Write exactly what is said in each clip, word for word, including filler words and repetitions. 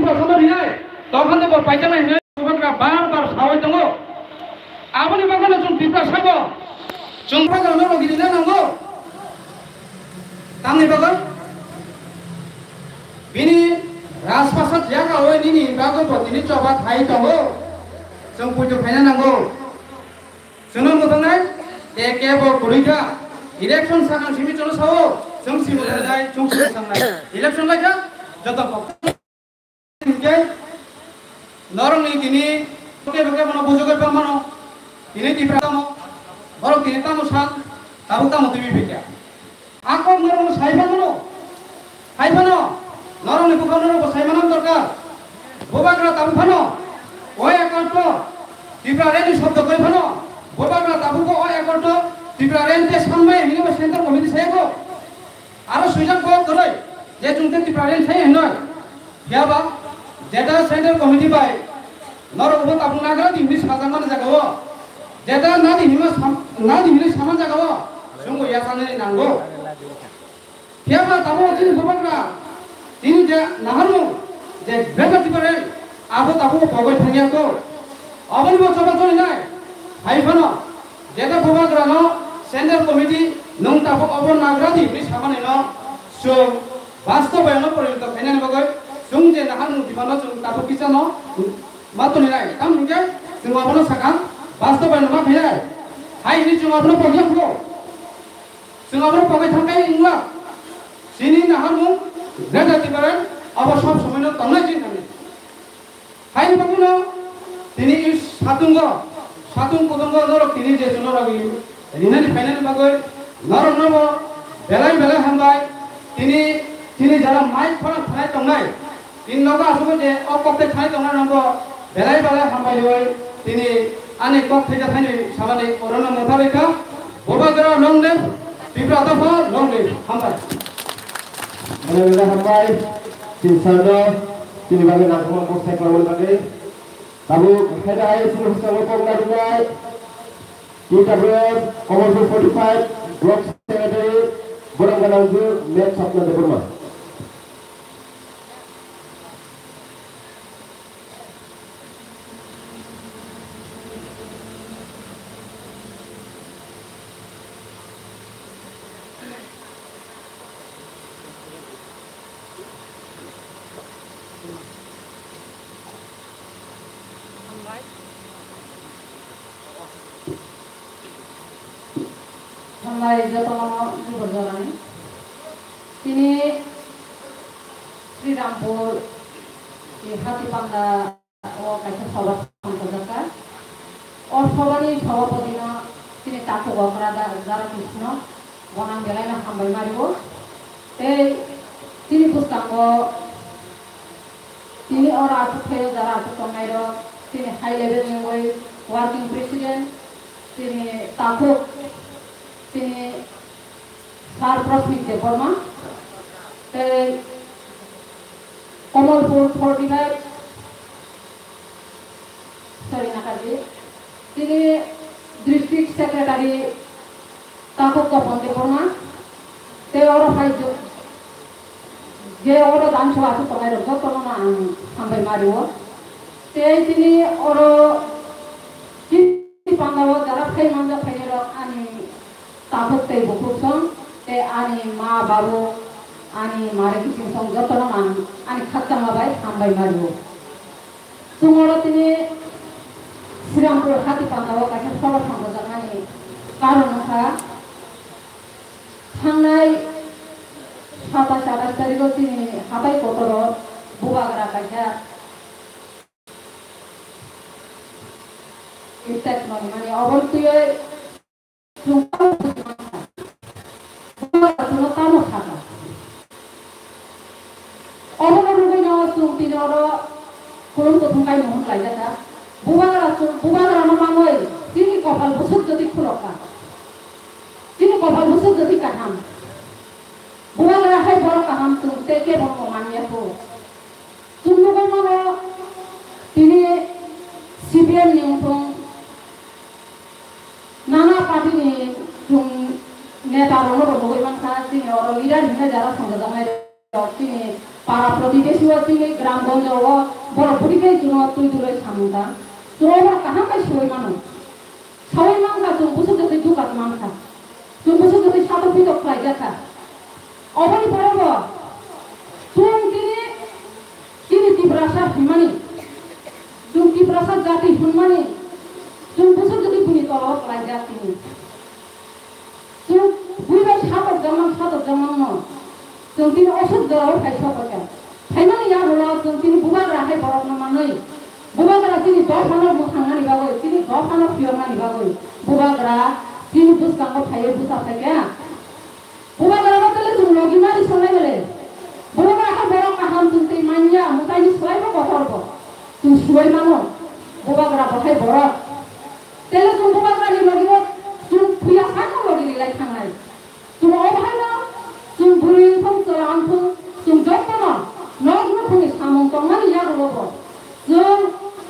Sono rinai, tokhan de bo paitama hinai, bubagra bar bar sawi tongo. Aboni bagwi no chwng Tiprasa bo, chwng bubagra no rogiri na nango. Tamni bagwi, bini Rajprasad yaga oi nini bagwi bo tini choba thai tongo. Chwng puitu khaina nango. Chwngno mwthangwi, tei kebo kwrwi kha. Election sakang simi chwngno sao, chwng simi mwthangnai, chwng simi sangnai. Election lai kha, joto kok. Hinkhe norokni tini kebo kebo no bujogwi pang mano. Tini Tipra tamo, borok tini tamo san, tabuk tamo twi phikya. Ang kok norokno sai phano, sai phano, norokni bupha norokbo sai manam dorkar. Bubagra tabuk phano, o accord to Tipraland ni shobdo koi phano, Bubagra tabuk o accord to Tipraland te sanmai hinwi bo Central Committee sai ko. Aro swijak bo kwrwi, je chwng te Tipraland sai hinwi. Phiya ba, jeta Central Committee bai norok bo tabuk nagra di hinwi sajak mani jaga o, jeta nadi hinwi sam-, nadi hinwi sama jaga o, chwng bo yachaknani nango. Phiya ba tabuk chini bubagra, chini je naharmung, je Greater Tipraland, abo tabuk pogwi thangya ko. Aboni bo choba cholinai, hai phano, jeta bubagra no Central Committee nwng tabuk obo nagra di hinwi samani no chwng Bastobayono porinito khainani bagwi chwng je naharmung diphano chwng tabuk kisano ma toninai. Tamo hwnkhe chwng abono sakha, bastobayono ma khainai. Hai hwnwi chwng abono pogya phuru. Chwng abono pogwi thangkai wngla. Chini naharmung Greater Tipraland abo sob somoino tongnai chini thani. Haini bagwino tini i satungo, satung kutungo norok tini je chwngno rogwi rinani phainani bagwi norokno bo belai belai hambai. Tini, tini jara mic khorang thanai tongnai, tini nogo asugwi je o kokthai thanai tongnai rokbo belai belai hambai rwi tini ani kokthai thanai samani orono mwthagwi kha. Bubagra long live, Tipra dopha long live, hambai. Belai belai hambai, chini sarno, chini bagwi nangkukma kokthai kwrwngmani bagwi. Tabuk haida hai chini bwskango kok narwknai, T W F, Komolpur forty five, Block Secretary, Borok Ganangju, Mek Sapna Debbarma. Hambai jotono jubur jorani. Tini Srirampur ni Hatipanda o kaisa sabha thangkojak kha. O sabha ni sabhapati no chini takhuk okra da Dara Krishna, bono ang belai no hambai ma rio. Tei chini bwskango tini oro achuk phaio jara achuk tongnai rok, chini high level ni wngwi working president, chini takhuk, chini Sir Prasmit Debbarma, tei Komolpur forty five, sorry, Nakaji, tini District Secretary Takhuk Topon Debbarma, tei oro hai jo-, je oro dam sabha aswk tongnai rok jotono no ang hambai ma rio. Tei tini oro chini pandao jara phai manjak phainai rok ani takhuk tei bukhuk song, tei ani ma babu, ani mare kiching song jotono ang ani khakchangma bai hambai ma rio. Chwng oro tini Srirampur hati pandao kaisa sabha thangjajaknani karon wngkha, thangnai satais atais tarikgo chini hatai kotoro bubagra kaisa statement mani oboni twiwi Chwng tamo buji mankha. Bubagra chwngno tamo sakha. Obono rwgwino chwng tini oro khulum kuthum kaimung hwn laijak kha. Bubagra chwng, bubagrano manwi chini kopal bwswk jotwi khulok kha. Chini kopal bwswk jotwi kaham. Bubagra hai borok kaham chwng tei kebo bo man ya kho. Chwng nugwi mano tini C P M ni wngthung, nana party ni chwng neta rokno bo nugwi mankha, chini oro leader hinwi jara songjajaknai rok, chini para protibesi Chini gram gonjo o borok budi bai chwngno twi duloi samung ta. Chwng o borok kaham bai soi mano. Soi mankha chwng busu jotoi dukat mankha. Chwng busu jotoi satok pitok khlai jakha. Oboni pore bo chwng tini, tini Tiprasa hwnmani, chwng Tiprasa jati hwnmani, chwng busu jotoi buni tolo khlai jak tini. Chwng bui bai satok jangmang, satok jangmang no. Chwng tini osuk jorao phai sokha kha. Phaimani yagulo chwng tini bubagra hai borokno manwi. Bubagra tini dophano mwthangnani bagwi, tini dophano phiyornani bagwi. Bubagra tini bwskango phaiwi bwsa phai kha. Bubagra no tele chwng logi mani sonai bele. Bubagra hai borok kaham chwng tei manya, mwtaini swlaibo kotorbo. Chwng swbai mano. Bubagra bo hai borok. Tele chwng bubagrani logi bo chwng puya sakno logi rilai thangnai. Chwng o bahaino chwng bwrwi wngthung, chwla wngthung, chwng jotono nok nukhungni samung tongmani yagulo bo chwng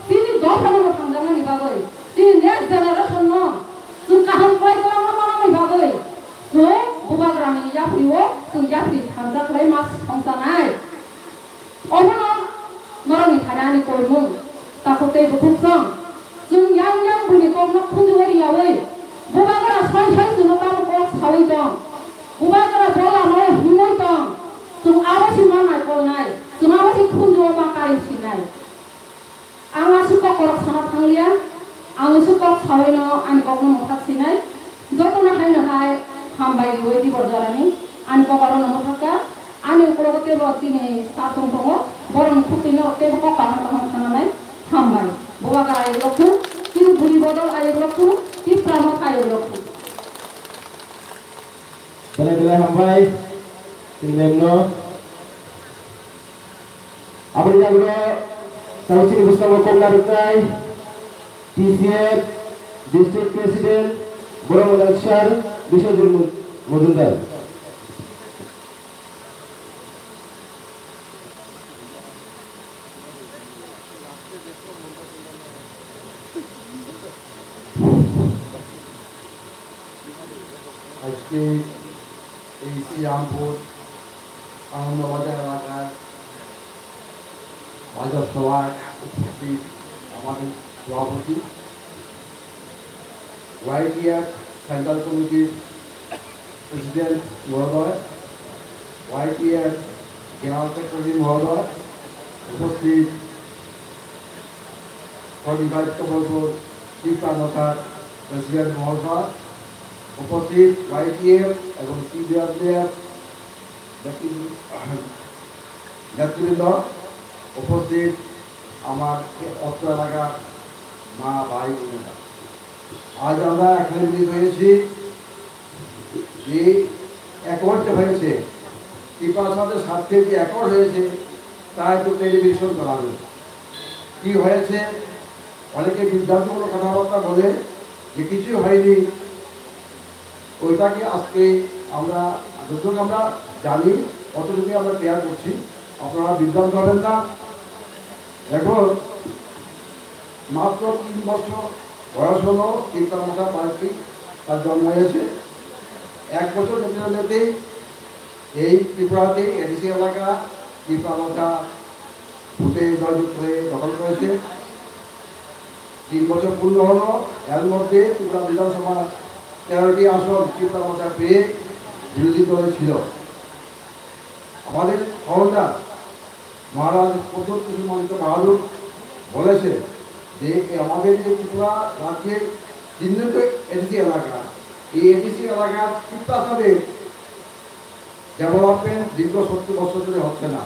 tini dophano mwthangjaknani bagwi, tini next generation no chwng kaham khlai kwlangma manani bagwi chwng bubagrani yapri o chwng yapri thansa khlai ma songchanai. Obono norokni thani ani koimung, takhuk tei bukhuk song. Chwng yang yang buini kokno khunjugo riyaui, bubagra soi soi chwngno tamo kok saui tong. Bubagra bola no himui tong. Chwng abo si ma naikolnai, chwng abo si khunjugo ma karing sinai. Ang aswk kok korok sana thangliya, ang aswk kok saui no ani kokno mwthak sinai. Jotono haino hai hambai riui tibor jorani ani kok aro no mwthak kha. Ani ukologo teibo tini sa tong tongo, borokni khuk twi norok teibo kok kaham kaham khananai. Hambai. Bubagra ayuk rok thung, tini buri bodol ayuk rok thung, Tipra motha ayuk rok thung. Belai belai hambai, tini mem no. Aboni yagulo tauchini bwskango kok narwknai T C F District President Boromodal Sir Biswajit Mu-, Mojumdar. আজকে এই শ্রীরামপুর আনন্দবাজার এলাকার বাজার সভায় উপস্থিত আমাদের সভাপতি, YTF central কমিটির প্রেসিডেন্ট মহোদয়, ওয়াইটিএফ জেনারেল সেক্রেটারি মহোদয়, উপস্থিত ফর্টি ফাইভ কমলপুর টিপ্রা মথার প্রেসিডেন্ট মহোদয়, উপস্থিত ওয়াইটিএফ এবং টিবিআরডিএফ নেতৃবৃন্দ, নেতৃবৃন্দ, উপস্থিত আমার এই অত্র এলাকার মা, ভাই, বোনেরা, আজ আমরা এখানে মিলিত হয়েছি, যে অ্যাকর্ড যে হয়েছে, ত্রিপুরা সরকারের স্বার্থে যে অ্যাকর্ড হয়েছে, তা একটু ক্ল্যারিফিকেশন করা হয়েছে। কি হয়েছে? অনেকে বিভ্রান্তিমূলক কথাবার্তা বলে যে কিছুই হয়নি। ওইটাকে আজকে আমরা যতটুকু আমরা জানি, অতটুকুই আমরা ক্লিয়ার করছি। আপনারা বিভ্রান্ত হবেন না। এখন মাত্র তিন বছর বয়স হলো, ত্রিপুরা মথা পার্টি তার জন্ম হয়েছে। এক বছর যেতে না যেতেই এই ত্রিপুরাতে এডিসি এলাকা ত্রিপুরা মথা ভোটে জয়যুক্ত হয়ে দখল করেছে। তিন বছর পূর্ণ হলো, এর মধ্যে ত্রিপুরা বিধানসভা তেরোটি আসন ত্রিপুরা মথা পেয়ে বিরোধী দলে ছিল। আমাদের ফাউন্ডার মহারাজ প্রদ্যোৎ কিশোর মণিক্য বাহাদুর বলেছেন যে এই আমাদের যে ত্রিপুরা রাজ্যের চিহ্নিত এডিসি এলাকা, এই এডিসি এলাকার ত্রিপ্রাসাদের ডেভেলপমেন্ট দীর্ঘ সত্তর বছর ধরে হচ্ছে না।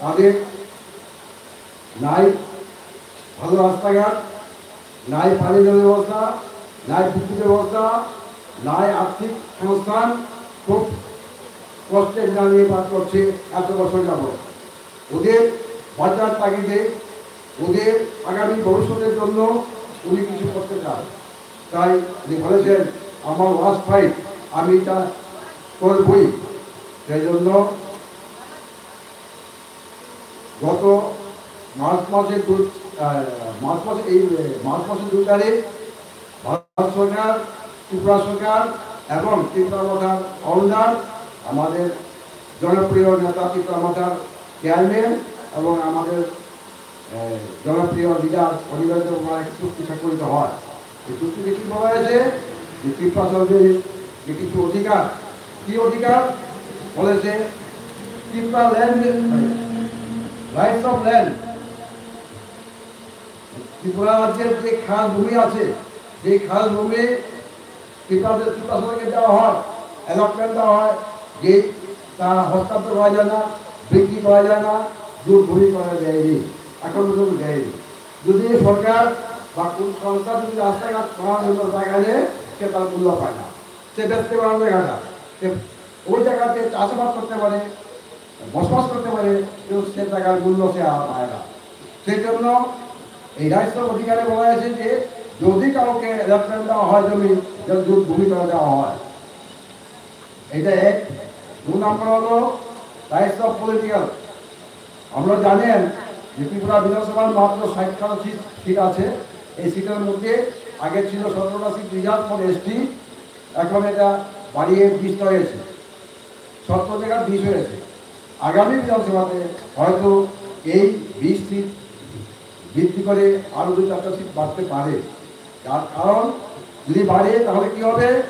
তাদের নাই ভালো রাস্তাঘাট, নাই পানীয় জলের ব্যবস্থা, নাই বিদ্যুতের ব্যবস্থা, নাই আর্থিক সংস্থান, খুব কষ্টে দিন নির্বাহ করছে এত বছর যাবত। ওদের বাঁচার তাগিদে, ওদের আগামী ভবিষ্যতের জন্য উনি কিছু করতে চান। তাই উনি বলেছেন, "আমার লাস্ট ফাইট, আমি এটা করবই।" সেই জন্য গত মার্চ মাসের দু, আহ, মার্চ মাসে, এই, এ, মার্চ মাসের দুই তারিখ ভারত সরকার, ত্রিপুরা সরকার এবং ত্রিপুরা মথার ফাউন্ডার, আমাদের জনপ্রিয় নেতা ত্রিপুরা মথার চেয়ারম্যান এবং আমাদের, আহ, জনপ্রিয় লিডার অনিমেষ দেববর্মা একটা চুক্তি স্বাক্ষরিত হয়। এই চুক্তিতে কি বলা হয়েছে? যে ত্রিপুরা সরকারের যে কিছু অধিকার, কি অধিকার বলেছে? Tripura land, rights of land, Tripura রাজ্যের যে খাস ভূমি আছে, যে খাস ভূমি ত্রিপুরা, ত্রিপুরা সরকারকে দেওয়া হয়, অ্যালটমেন্ট দেওয়া হয়, যে তা হস্তান্তর করা যায় না, বিক্রি করা যায় না, জুট ভূমি করা যায়নি, এখন পর্যন্ত দেয়নি। যদি সরকার বা কোন সংস্থা যদি রাস্তাঘাট করার জন্য জায়গা নেয়, সে তার মূল্য পায় না, সে বেচতে পারে না জায়গাটা, সে ওই জায়গাতে চাষাবাদ করতে পারে, বসবাস করতে পারে, কিন্তু সে জায়গার মূল্য সে আর পায় না। সেই জন্য এই রাইটস অফ অধিকারে বলা হয়েছে যে যদি কাউকে অ্যালটমেন্ট দেওয়া হয় জমি, যেন জুট ভূমি করে দেওয়া হয়, এটা এক। দু নম্বর হলো রাইটস অফ পলিটিক্যাল। আপনারা জানেন যে ত্রিপুরা বিধানসভার মাত্র ষাটখানা সিট, সিট আছে। এই সিটের মধ্যে আগে ছিল সতেরোটা সিট রিজার্ভ ফর এসটি, এখন এটা বাড়িয়ে বিশটা হয়েছে, সতেরো জায়গায় বিশ হয়েছে। আগামী বিধানসভাতে হয়তো এই বিশ সিট বৃদ্ধি করে আরো দুই চারটা সিট বাড়তে পারে। যার কারণ যদি বাড়ে তাহলে কি হবে,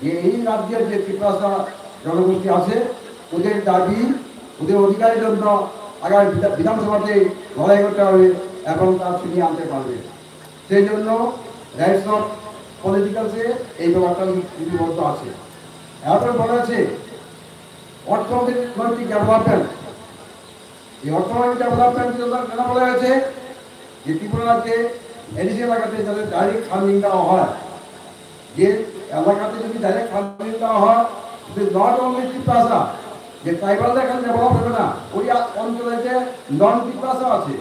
যে এই রাজ্যের যে তিপ্রাসা জনগোষ্ঠী আছে, ওদের দাবি, ওদের অধিকারের জন্য আগামী বিধা-, বিধানসভাতে লড়াই করতে হবে এবং তা ছিনিয়ে আনতে পারবে। সেই জন্য রাইটস অফ পলিটিক্যালসে এই ব্যাপারটা লিপিবদ্ধ আছে। এরপরে বলা আছে অর্থনৈতিক ডেভেলপমেন্ট। এই অর্থনৈতিক ডেভেলপমেন্ট কেন বলা হয়েছে? যে ত্রিপুরা রাজ্যে এডিসি এলাকাতে যাতে ডাইরেক্ট ফান্ডিং দেওয়া হয়, যে এলাকাতে যদি ডাইরেক্ট ফান্ডিং দেওয়া হয়, নট অনলি ত্রিপ্রাসা, যে ট্রাইবাল এখানে ডেভেলপ হবে না, ওই অঞ্চলে যে নন ত্রিপ্রাসা আছে,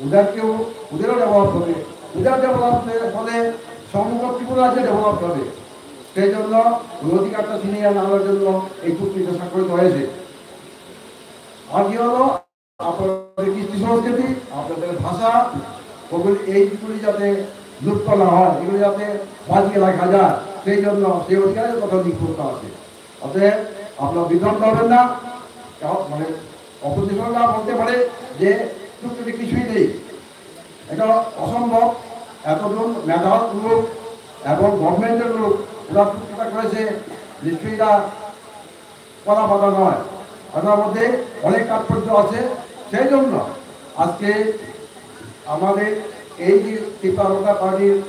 ওদেরকেও, ওদেরও ডেভেলপ হবে। ওদের ডেভেলপ হলে সমগ্র ত্রিপুরা রাজ্য ডেভেলপ হবে। সেই জন্য ওই অধিকারটা ছিনিয়ে আনার জন্য এই চুক্তিটা স্বাক্ষরিত হয়েছে। আর কি হলো, আপনাদের কৃষ্টি সংস্কৃতি, আপনাদের ভাষা, ওগুলি, এইগুলি যাতে লুপ্ত না হয়, এগুলি যাতে বাঁচিয়ে রাখা যায়, সেই জন্য সেই অধিকারের কথা নিক্ষুব্ধ আছে। অতএব আপনারা বিভ্রান্ত হবেন না। কারণ, মানে, অপোজিশনরা বলতে পারে যে চুক্তিতে কিছুই নেই, এটা অসম্ভব। এতজন মেধার লোক এবং গভর্নমেন্টের লোক ওরা চুক্তিটা করেছে, নিশ্চয়ই এরা কলা পাতা নয়, ওটার মধ্যে অনেক তাৎপর্য আছে। সেই জন্য আজকে আমাদের এই যে ত্রিপুরা মমতা পার্টির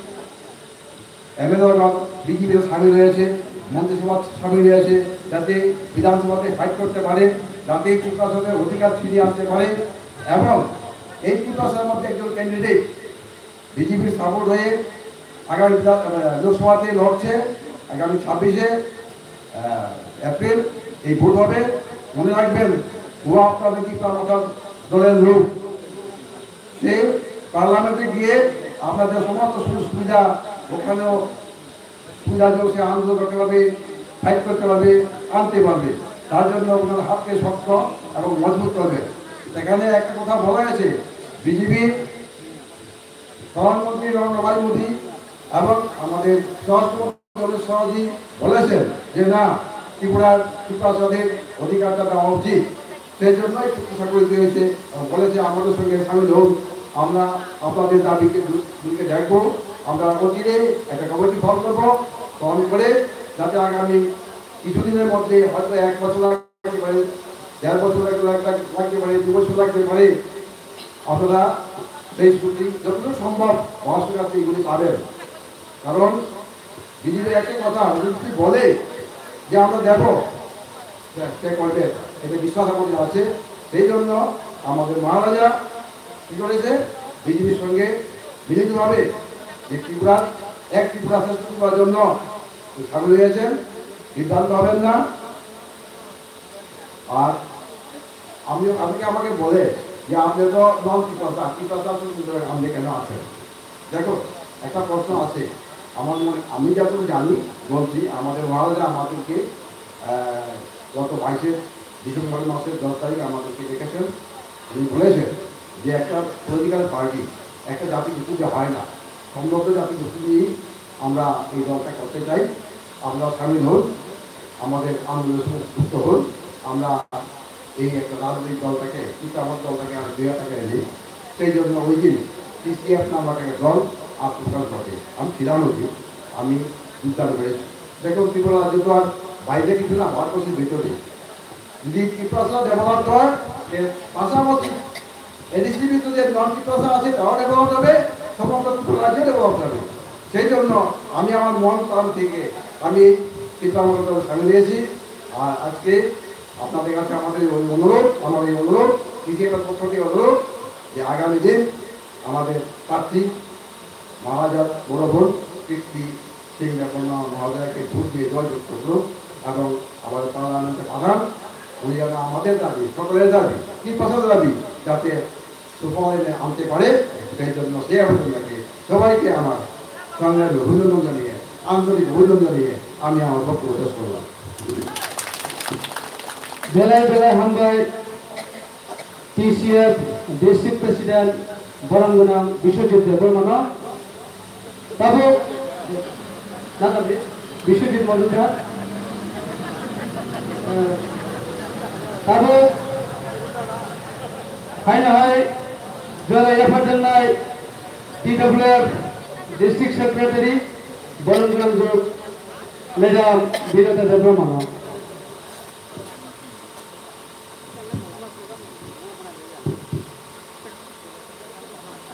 এমএলএরা বিজেপিতে সামিল হয়েছে, মন্ত্রিসভাত সামিল হয়েছে, যাতে বিধানসভাতে ফাইট করতে পারে, যাতে ত্রিপুরা সরকারের অধিকার ফিরিয়ে আনতে পারে। এবং এই ত্রিপুরা সরকারের মধ্যে একজন ক্যান্ডিডেট বিজেপির সাপোর্ট হয়ে আগামী বিধান-, আহ, লোকসভাতে লড়ছে আগামী ছাব্বিশে, আহ, এপ্রিল এই ভোট হবে। মনে রাখবেন, ও আপনাদের কি প্রমোটার দলের লোক। সে পার্লামেন্টে গিয়ে আপনাদের সমস্ত সুযোগ সুবিধা ওখানেও সুবিধা দিয়ে সে আন্দোলন করতে পারবে, ফাইট করতে পারবে, আনতে পারবে। তার জন্য ওনার হাতকে শক্ত এবং মজবুত করবে। সেখানে একটা কথা বলা গেছে, বিজেপি প্রধানমন্ত্রী নরেন্দ্র ভাই মোদী এবং আমাদের স্বরাষ্ট্রমন্ত্রী অমিত শাহজি বলেছেন যে না, ত্রিপুরার, ত্রিপুরা জাতির অধিকারটা দেওয়া উচিত। সেই জন্যই চুক্তি স্বাক্ষরিত হয়েছে এবং বলেছে, "আমাদের সঙ্গে সামিল হন, আমরা আপনাদের দাবিকে দু-, দিকে দেখবো, আমরা অচিরে একটা কমিটি ফর্ম করবো, ফর্ম করে যাতে আগামী কিছুদিনের মধ্যে হয়তো এক বছর লাগতে পারে, দেড় বছর লাগতে, লাগতে পারে, দু বছর লাগতে পারে, আপনারা সেই চুক্তি যতদূর সম্ভব মহারাষ্ট্রের কাছে এগুলি পাবেন।" কারণ বিজেপির একটা কথা, যদি বলে যে আমরা দেব, সে, সে করবে, এটা বিশ্বাস আমাদের আছে। সেই জন্য আমাদের মহারাজা কি করেছে, বিজেপির সঙ্গে মিলিতভাবে যে ত্রিপুরার এক ত্রিপুরা শ্রেষ্ঠ ত্রিপুরার জন্য সামিল হয়েছেন, বিভ্রান্ত হবেন না। আর আপনি, অনেকে আমাকে বলে যে আপনি তো নন ত্রিপ্রাসা, ত্রিপ্রাসা তো সুতরাং আপনি কেন আছেন? দেখো, একটা প্রশ্ন আছে আমার মনে, আমি যতদূর জানি, বলছি, আমাদের মহারাজা আমাদেরকে, আহ, গত বাইশে ডিসেম্বর মাসের দশ তারিখ আমাদেরকে ডেকেছেন। উনি বলেছেন যে একটা পলিটিক্যাল পার্টি, একটা জাতি কিন্তু যে হয় না, সমৃদ্ধ জাতি কিন্তু নিয়েই আমরা এই দলটা করতে চাই। আমরা সামিল হন, আমাদের আন্দোলনের সঙ্গে যুক্ত হন। আমরা এই একটা রাজনৈতিক দল থাকে, কিন্তু আমার দল থাকে আর দুই থাকে নেই। সেই জন্য ওই দিন টিসিএফ নামক একটা দল আত্মপ্রকাশ ঘটে। আমি ছিলাম ওই দিন, আমি যোগদান করেছি। দেখুন, ত্রিপুরা রাজ্য তো আর বাইরে কিছু না, ভারতবর্ষের ভিতরে। যদি ত্রিপুরা ডেভেলপ হয়, এর পাশাপাশি এডিসি ভিতরে যে নন ত্রিপুরা আছে, তাও ডেভেলপ হবে, সমগ্র ত্রিপুরা রাজ্য ডেভেলপ হবে। সেই জন্য আমি আমার মন প্রাণ থেকে আমি এই ত্রিপুরা মণ্ডল সামনে এসেছি। আর আজকে আপনাদের কাছে আমাদের এই অনুরোধ, আমার এই অনুরোধ, বিজেপির পক্ষ থেকে অনুরোধ যে আগামী দিন আমাদের প্রার্থী মহারাজা বড় বোন কীর্তি সিং দেববর্মা মহোদয়কে ভোট দিয়ে জয়যুক্ত করুন এবং আমাদের পার্লামেন্টে পাঠান। উনি যেন আমাদের দাবি, সকলের দাবি, কি প্রশাসন দাবি, যাতে সুফল এনে আনতে পারে, সেই জন্য সেই আবেদন রাখি। সবাইকে আমার সংগ্রামী অভিনন্দন জানিয়ে, আন্তরিক অভিনন্দন জানিয়ে আমি আমার বক্তব্য শেষ করলাম। Belai belai hambai T C F District President borom gwnang Biswajit Debbarmano. Tabuk, nakardi, Biswajit Majumdar. Eh, tabuk, haino hai, jora yapharjaknai T W F District Secretary, borom gwnang jok, Madam Binita Debbarmano.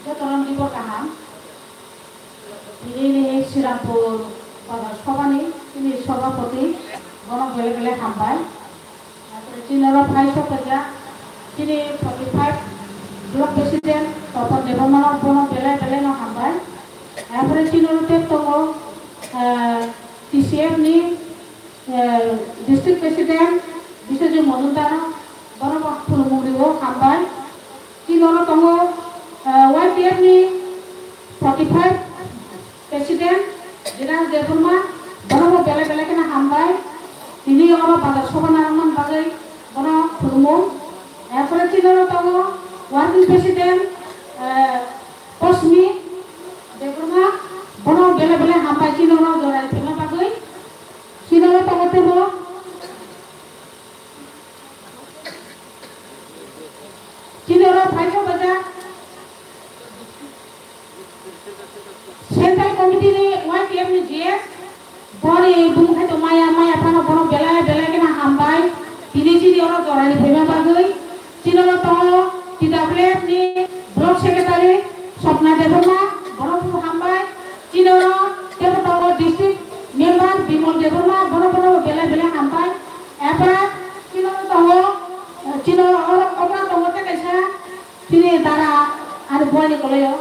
Jotono dibor kaham. Tini ni Srirampur Bazar Sobha ni tini Sobhapati, bono bele bele hambai. Apre tini oro phai sok paijak, tini forty five Block President Topon Debbarma bono bele bele no hambai. Apre tini oro tep tongo, eh, T C F ni eh, District President Biswajit Majumdar, bono bo khulumung rio, hambai. Tini oro tongo, eh, Y T F ni forty five President Dinesh Debbarma, bono bo belai belai kheno hambai. Tini oro bazar sobha narwkmani bagwi bono khulumung. Erpore tini oro tongo Working President, eh, Posmi Debbarma, bono belai belai hambai tini oro jorai philna bagwi. Chini oro tongo tebo. Chini oro phaikha bajak Central Committee ni Y T F ni G S. Boni bumung khai tong maya, maya phano bono belai belai kheno hambai. Tini chini oro jorani phaima bagwi. Chini oro tongo T W F ni Block Secretary Swapna Debbarma, bono bo hambai. Chini oro tebo tongo District Member Bimal Debbarma, bono bono belai belai hambai. Epha chini oro tongo, chini oro okra tongo tei kaisa chini dara ani buini koloio.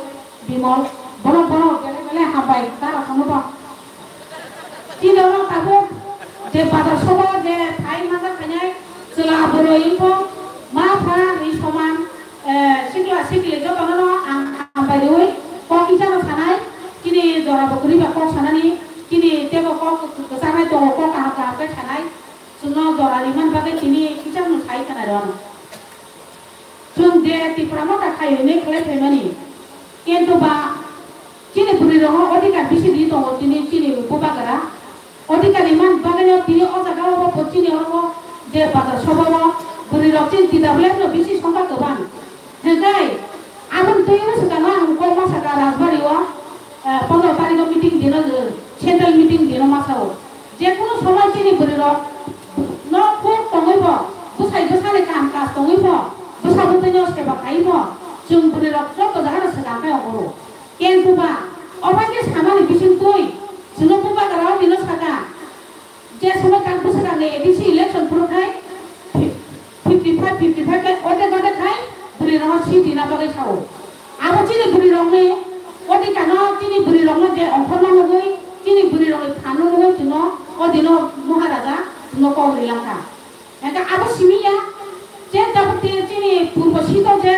Bimal, bono, bono, bele, bele, hambai, dara, kono ba. Chini oro tabuk, je bazar sobha, je thai masa khainai, chwla bwrwi wngkho, ma pha ri soman, eh, sikla sikli jotono no ang hambai riwi, kok kisa no sanai, chini jora bo kwrwi ba kok sanani, chini tebo kok kwcharnai tongo, kok kaham kaham khe sanai, chwngno jora rimani bagwi chini kisa no sai khna rw ano. Chwng je Tipra Motha khai hwnwi khlai phaimani. Kintu ba chini bwrwi rokno odhikar bisi di tongo tini chini bubagra. Odhikar ni man bagwino tini o jaga o bo chini oro je bazar sobha o bwrwi rok chini T W F no bisi songkha kwbang. Hwnkhe aboni twi swkang ang kok ma saka Rajbari o, eh, pondro tarikh o meeting dino, eh, central meeting dino ma sao. Jekunu somoi chini bwrwi rok no kok tongwi bo, bwsai bwsani kam kaj tongwi bo, bwsa bwtwi no seba khai bo, chwng bwrwi rok joto jaga no swkang khai ongkoro. Kintu ba, obai khe samani bising twi, chwngno bubagra o dino saka, je somoi kang bwswkang ni A D C election phuru khai, fifty five fifty five khe odek odek khai bwrwi rokno seat rina bagwi sao. Abo chini bwrwi rokni odhikar no chini bwrwi rokno je ongkhorna nugwi chini bwrwi rokni phan no nugwi chwngno o dino Maharaja chwngno kok ri langkha. Hwnkhe abo simi ya je tabuk te chini purbo sito je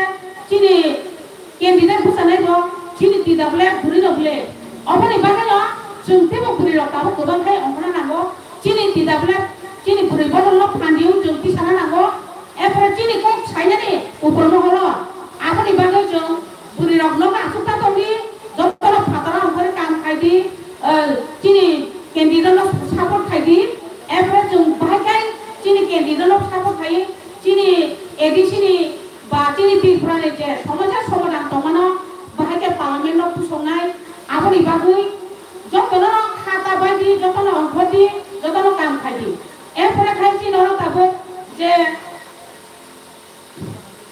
chini candidate bwchanai bo chini T W F bwrwi rok le. Oboni bagwi no chwng teibo bwrwi rok tabuk kwbang khai ongkhorna nango. Chini T W F, chini bwrwi bodol no phan di wng chwng tisana nango. Erpore chini kok sainani upor mohoro. Aboni bagwi chwng bwrwi rok no aswk ta tongdi, joto no phataro ongkhorwi kam khai di, eh, chini candidate no support khai di. Erpore chwng bahai khai chini candidate no support khai, chini Ni bagwi jotono khata bai di, jotono ongkhor di, jotono kam khai di. Erpore khai chini oro tabuk je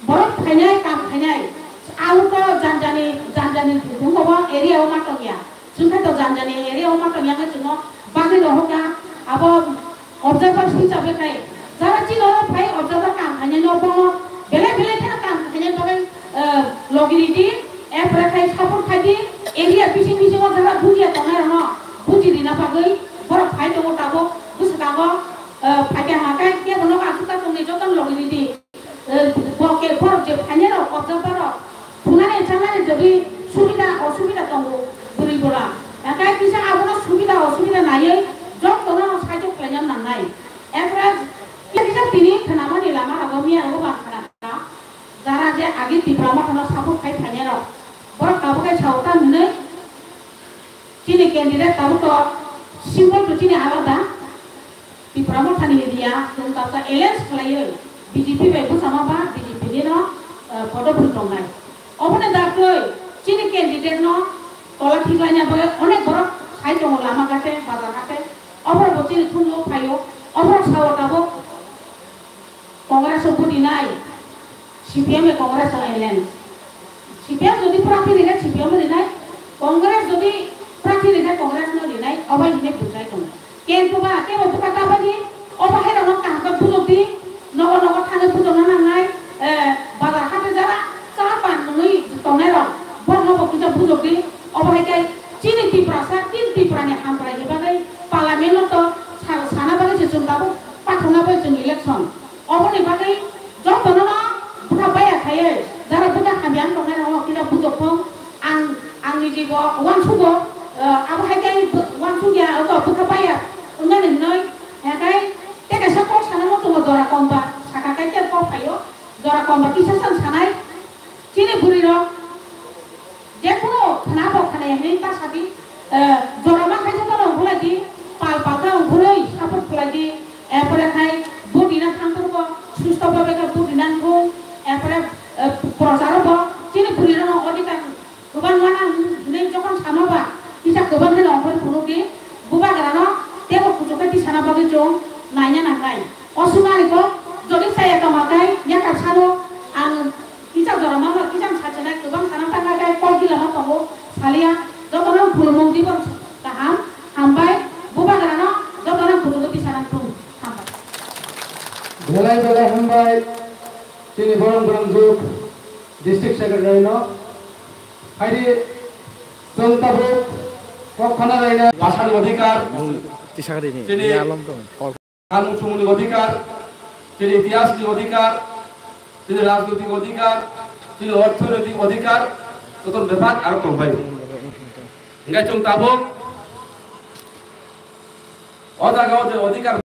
borok phainai, kam khainai, abo to janjani, janjani thungbo area o ma tongya. Chwng khe to janjani area o ma tongya khe chwngno bagwi rohorkha. Abo observer hisabe khai jara chini oro phai observer kam khainai no bono belai belai kheno kam khainai bagwi, eh, logi ridi, erpore khai support khai di, area bising bisingo jara bujiya tongnai rokno buji rina bagwi borok phai tongo tabuk bwskango, eh, phaikha hwnka khe kebo nogo aswk ta tongni jotono logi ridi. Eh, bo khe borok je phainai rok observer rok thunani chanani jodi subida osubida tongo bwrwi bora. Hwnka kisa abono subida osubida naiwi jotono saichok khlaina nangnai. Efra kisa tini khnamani lama rogo miya rogo ba khna kha. Jara je agi Tipra Mothano support khai phainai rok. Borok tabuk khai sao ta hinwi chini candidate tabuk to simple to chini alada. Tipra Mothani media chwng tabuk alliance khlaiwi B J P bai bwsama ba B J P ni no, eh, podopri tongnai. Oboni dagwi chini candidate no tola thiklaina bagwi onek borok sai tongo lama gate, bazar gate. Oborok bo chini thumlo phaio. Oborok sao tabuk Congress o budi nai, C P M e Congress o alliance. C P M jodi prarthi rinai, C P M rinai, Congress jodi prarthi rinai, Congress no rinai, obo hinwi bujai tongo. Kintu ba, kebo bwkha tabani, obo hai rokno kaham khe bujok di, nogo nogo thangwi bujokna nangnai, eh, bazar hate jara cha pan nungwi tongnai rok, borokno bo kisa bujok di, obo hai khe chini Tiprasa, chini Tiprani hamkrai ni bagwi parliament no to sa-, sana bagwi se chwng tabuk pathokna bai chwng election. Oboni bagwi jotono no bwkha baya khaiwi, jara bwkha hamya wng tongnai rokno kisa bujok thung. Ang, ang niji bo uansukgo, eh, abo hai khe bo uansukya, abo bwkha baya wngnani hinwi, hwnkhai tei kaisa kok sanamo tongo jora komba, saka kaitor kok phaio, jora komba kisa san sanai, chini bwrwi rok, Jekunu khna bo khna ya hinwi ta sadi, eh, jora ma khaisa bono ongkhorlai di, pal pal khe ongkhorwi support khlai di, erpore khai vote rina thang phuru bo susto bhabe khe vote rina nango, erpore, eh, procharo bo chini bwrwi rokno odhikar kwbang mana hinwi jokhon samo ba kisa kwbang khe ongkhorwi phunuk di, bubagrano teibo kuchuk khe tisana bagwi chwng naina nangnai. O swmani kok jodi chaya tongma khe yakar salo ang Kisa jora mama kisa sachinai kwbang sana tangka khe kok gila ma tongo salia jotono khulumung dibon kaham hambai bubagrano jotono khulumung tisana thung hambai. Belai belai hambai chini borong borong jwk district secretary no. Haidi chwng tabuk kok khana laina bhasani odhikar, Tisakari ni, chini ni alom tong. Samung sumungni odhikar, chini itihasni odhikar, chini rajnoitik odhikar, chini orthonoitik odhikar, joto bepar aro tongbai. Hingke chwng tabuk o jaga o je odhikar